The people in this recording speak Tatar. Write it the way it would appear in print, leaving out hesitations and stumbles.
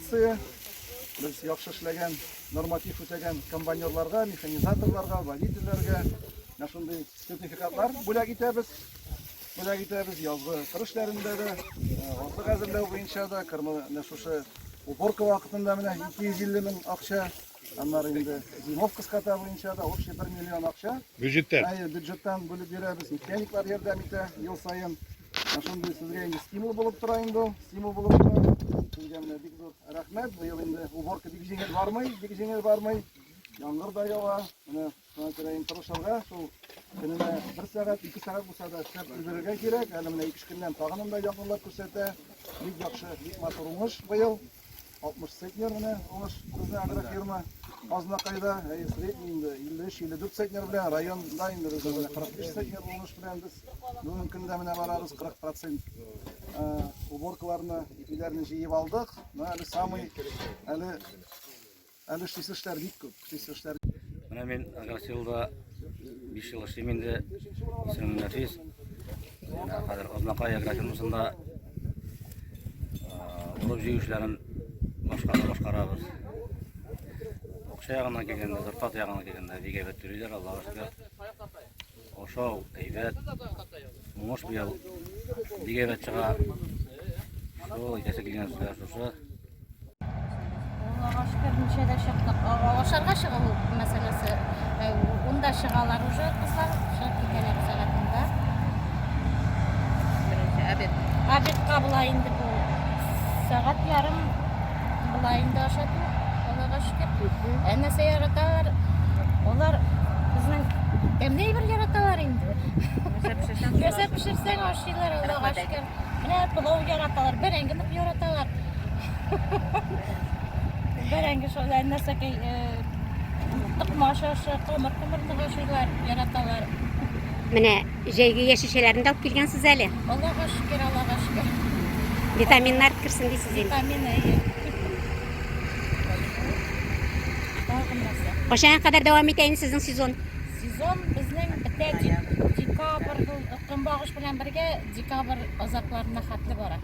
традиция. Без яхшы эшләгән, норматив үтәгән комбайнерларга, механизаторларга, водительләргә менә шундый сертификатлар бүләк итәбез. Бүләк итәбез язгы кыр эшләрендә дә, азык әзерләү буенча да, кырмы менә шушы уборка вакытында менә 250 мең акча, аннары инде зимовка скота буенча да общий 1 миллион акча. Бюджеттан. Әйе, бюджеттан бүлеп бирәбез. Нефтяниклар ярдәм итә ел саен. Менә шундый сезгә инде стимул булып тора инде ул, стимул булып тора. Сезгә менә бик зур рәхмәт. Быел инде уборка бик җиңел бармый, бик җиңел бармый. Яңгыр да ява. Менә шуңа күрә инде тырышырга, шул көненә бер сәгать, ике сәгать булса да эшләп өлгерергә кирәк. Әле менә ике-өч көннән тагын да яңгырлар күрсәтә. Бик яхшы, бик матур уңыш быел. 60 центнер менә уңыш безнең агрофирма Азнакайда, әйе, средний инде 53-54 центнер белән, районда инде безнең менә 45 центнер уңыш белән без бүгенге көндә менә барабыз 40 процент уборкаларны, ипиләрне җыеп алдык. Но әле самый, әле әле эшлисе эшләр бик күп, эшлисе эшләр. Менә мин Агросилда 5 ел эшлим инде. Исемем Нәфис. Менә хәзер Азнакай агрофирмасында урып җыю эшләрен башкарабыз. Акча ягыннан килгәндә, зарплата ягыннан килгәндә бик әйбәт түлиләр, Аллага шөкер. Ашау әйбәт. Уңыш быел бик әйбәт чыга. Шул әйтәсе килгән сүзләр шушы. Аллага шөкер, ничәдә чыктык. Ашарга чыгу мәсьәләсе. Унда чыгалар уже кызлар, чыгып китәләр сәгать унда. Беренче обед. Обедка була инде бу. Сәгать ярым була инде ашату. Аллага шөкер. Ә нәрсә яраталар? Алар безнең тәмле әйбер яраталар инде. Нәрсә пешерсәң, Нәрсә пешерсәң ашыйлар, Аллага шөкер. Менә пылау яраталар, бәрәңге нык яраталар. Бәрәңге шулай нәрсәкәй токмач ашы, камыр кымырны ашыйлар, яраталар. Менә җәйге яшелчәләрне дә алып килгәнсез әле. Аллага шөкер, Аллага шөкер. Витаминнар керсен дисез инде. Витамин, әйе. Тагын нәрсә? Кайчанга кадәр дәвам итә инде сезнең сезон? Сезон безнең бетә декабрь, көнбагыш белән бергә декабрь азакларына хәтле бара.